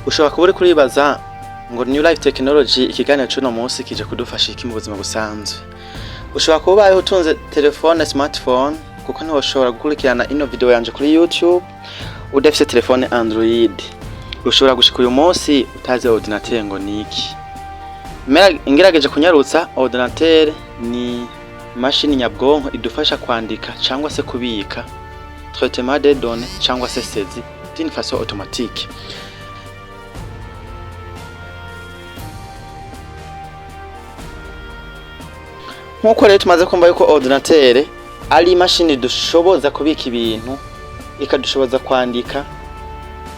Ushobora kuba uriko uribaza ngo New Life Technology, ikiganiro c'uno munsi kije kudufasha iki mu buzima busanzwe? Ushobora kuba ubayeho utunze telefone smartphone, kuko ntiwoshobora gukurikirana ino video yanje kuri YouTube udafise telefone Android. Ushobora gushika uyu munsi utazi ordinateur ngo niki. Ngerageje kunyarutsa, ordinateur ni mashini nyabwonko idufasha kwandika cyangwa se kubika, traitement des données cyangwa se saisie d'une façon automatique. Nk'uko rero tumaze kumva yuko ordinateur ari imashini dushoboza kubika ibintu, ikadushoboza kwandika,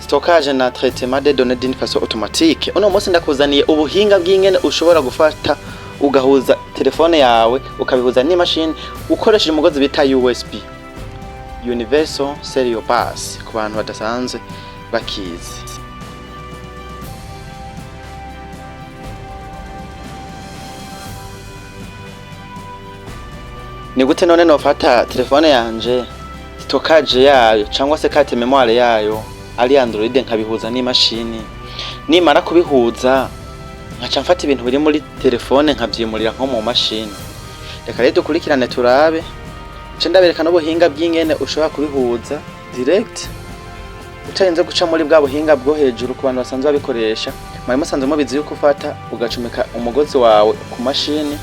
stockage na traitement des données d'une façon automatique. Uno munsi ndakuzaniye ubuhinga bw'ingene ushobora gufata ugahuza telefone yawe, ukabihuza n'imashini ukoresheje umugozi bita USB, Universal Serial Bus, ku bantu badasanzwe bakizi. Ni gute none nofata telefone yanje, stockage yayo cyangwa se carte mémoire yayo ari Android, nkabihuza n'imashini? Nimara kubihuza, nkaca mfata ibintu biri muri telefone nkavyimurira nko mu mashini? Reka rero dukurikirane turabe. Nce ndabereka n'ubuhinga bw'ingene ushobora kubihuza direct, utarinze guca muri bwa buhinga bwo hejuru. Ku bantu basanzwe babikoresha, mwari musanzwe mubizi yuko ufata ugacomeka umugozi wawe ku mashini,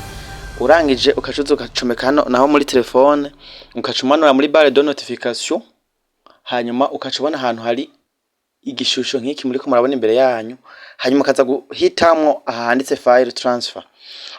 urangije ukacuza ugacomeka hano naho muri telefone, ukaca umanura muri barre de notification, hanyuma ukaca ubona ahantu hari igishusho nk'iki muriko murabona imbere yanyu, hanyuma ukaza guhitamwo aha handitse file transfer.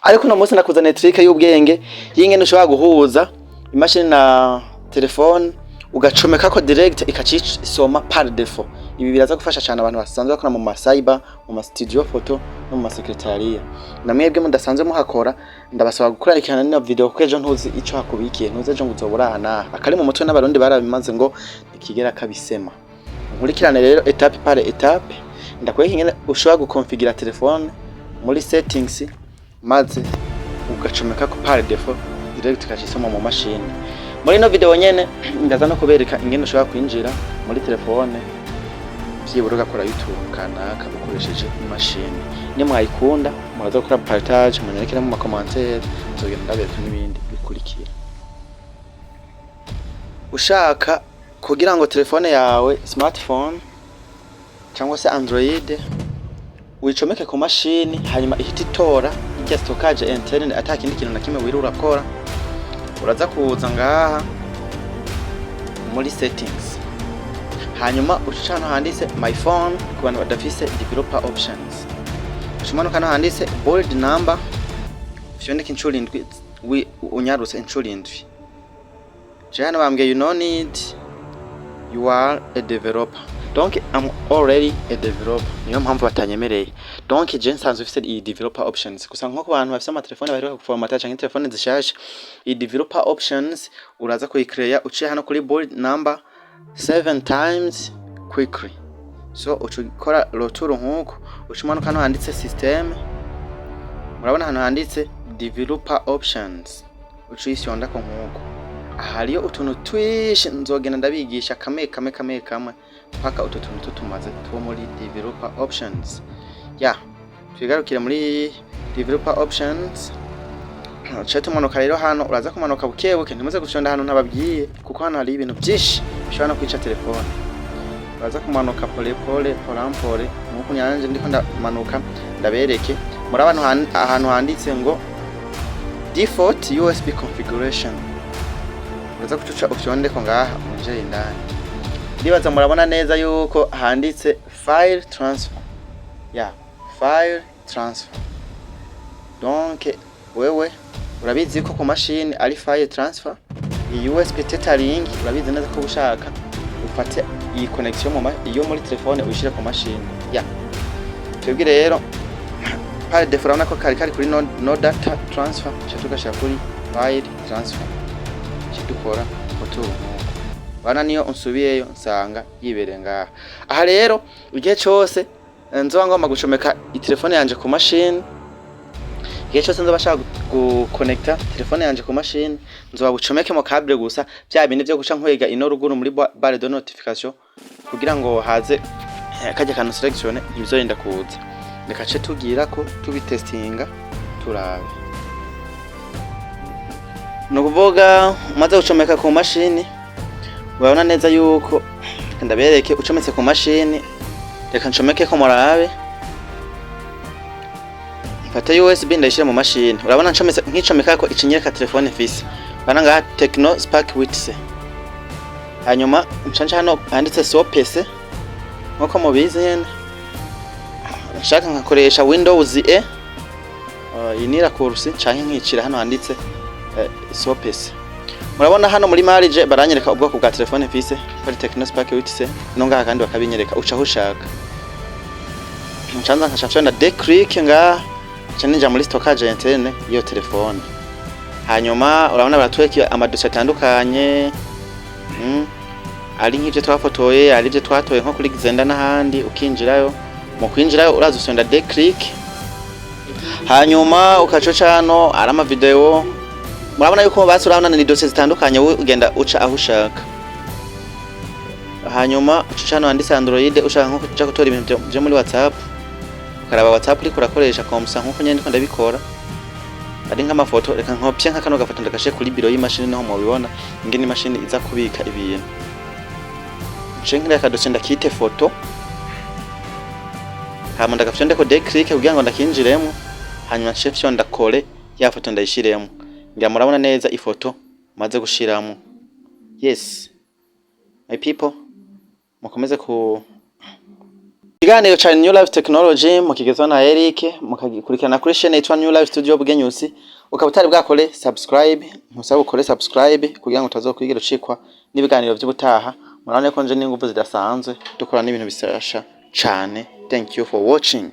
Ariko uno munsi nakuzaniye trick y'ubwenge y'ingene ushobora guhuza imashini na telefone, ugacomekako direct, ikacisoma par défaut. Ibi biraza gufasha cyane abantu basanzwe bakora mu ma cyber, mu ma studio photo no mu ma secretariat. Na mwebwe mudasanzwe muhakora, ndabasaba gukurikirana nino video, kuko ejo ntuzi ico hakubikiye, ntuzi ejo ngo uzobura aha n'aha. Akari mu mutwe n'Abarundi barabimaze ngo ikigera kabisema. Nkurikirane rero étape par étape, ndakwereka ingene ushobora gukonfigura telefone muri settings, maze ugacomeka ko par défaut direct, ikacisoma mu mashini. Muri ino video nyene ndaza no kubereka ingene ushobora kwinjira muri telefone, vyibura ugakora utuntu kanaka ukoresheje imashini. Nimwayikunda, muraza gukora partage, munyandikire mu ma commentaire, nzogenda ndabereka n'ibindi bikurikira. Ushaka kugira ngo telefone yawe smartphone cyangwa se Android uyicomeke ku mashini, hanyuma ihita itora irya stockage interne ata kindi kintu na kimwe wiri urakora, uraza kuza ngaha muri settings, hanyuma uca hano handitse my phone ku bantu badafise developer options, uca umanuka hano handitse build number, ufyondeka incuro indwi, unyarutse incuro indwi. Je hano bambwiye "You no need, you are a developer." Donc I'm already a developer, niyo mpamvu batanyemereye. Donc je nsanzwe mfise iyi developer options. Gusa nko ku bantu bafise amatelefone baheruka guformata canke telefone zishasha, iyi developer options uraza kuyicreya uciye hano kuri build number seven times quickly. So uca ukora retour nkuko, uca umanuka hano handitse system, murabona hano handitse developer options, uca uyifyondako nkuko. Aha hariyo utuntu twinshi, nzogenda ndabigisha kamwe kamwe kamwe kamwe mpaka utu tuntu tutumaze two muri developer options. Ya, twigarukire muri developer options. Tuce tumanuka rero hano, uraza kumanuka buke buke, ntimuze gufyonda hano ntababwiye, kuko hano hari ibintu byinshi bishobora no kwica telefone. Uraza kumanuka pole pole, porampore, nkuko nyanje ndiko ndamanuka ndabereke. Muri abantu ahantu handitse ngo default USB configuration, uraza kucuca ufyondeko ngaha, winjire indani. Ndibaza murabona neza yuko handitse file transfer. Ya, file transfer. Donc wewe urabizi ko ku mashini ari file transfer. Iyi USB tethering, urabizi neza ko ushaka ufate iyi connection iyo muri telefone uyishire ku mashini. Ya, twebwe rero par défaut urabona ko kari kuri no data transfer, tuca tugashira kuri file transfer, tuca dukora retour nkuko bana. Niyo unsubiyeyo nsanga yibereye ngaha. Aha rero, igihe cose nzoba ngomba gucomeka itelefone yanje ku mashini, igihe cyose nzoba nshaka guconnecta telefone yanje ku mashini, nzoba bucomeke mu câble gusa. Bya bindi vyo guca nkwega ino ruguru muri barre de notification kugira ngo haze Karya kantu sélectionné ntibizorinda kuza. Reka ce tugira ko tubitestinga, turabe. Ni ukuvuga umaze gucomeka ku mashini, urabona neza yuko, reka ndabereke ucometse ku mashini. Reka ncomeke ko murabe, mfate USB ndayishire mu mashini. Urabona ncometse, nkicomeka ko ikinyereka telefone mfise. Urabona ngaha Tecno Spark Wits. Hanyuma nca hano handitse ce PC, nkuko mubizi nyene nshaka nkakoresha Windows E, iyi ni raccourci, canke nkicira hano handitse ce PC. Murabona hano muri marge baranyereka ubwoko bwa telefone mfise ko ari Tecno Spark Wits. No ngaha kandi bakabinyereka, uca aho ushaka. Ncanza nkaca mfyonda déclic ngaha, nca ninja muri stockage interne y'iyo telefone. Hanyuma urabona baratwereka amadosiye atandukanye, ari nk'ivyo twafotoye, ari ivyo twatoye nko kuri Xender n'ahandi. Ukinjirayo, mu kwinjirayo uraza ufyonda déclic, hanyuma ukaca uca hano ari ama video. Murabona yuko basi urabona ni dosiye zitandukanye, wowe ugenda uca aho ushaka. Hanyuma uca hano handitse Android, ushaka nko kuja gutora ibintu vyo muri WhatsApp, ukaraba WhatsApp uriko urakoresha comme ça, nkuko nyene ndiko ndabikora. Ari nk'amafoto, reka nkopye nka kano gafoto ndagashe kuri biro y'imashini, niho mubibona ingene imashini iza kubika ibintu. Nce nkiriya akadosiye ndakite foto, hama ndagafyondeko déclic kugira ngo ndakinjiremo, hanyuma nce fyonda coller, ya foto ndayishiremo. Ngira murabona neza ifoto maze gushiramo. Yes, my people, mukomeze ku ikiganiro ca New Life Technology mukigezwa na Eric, mukagikurikirana kuri chaîne yitwa New Life Studio Bugenyusi. Ukaba utari bwakore subscribe, ntusaba ukore subscribe kugira ngo utazokwigira ucikwa n'ibiganiro vy'ubutaha. Murabona ko nje n'inguvu zidasanzwe, dukora n'ibintu bishasha cane. Thank you for watching.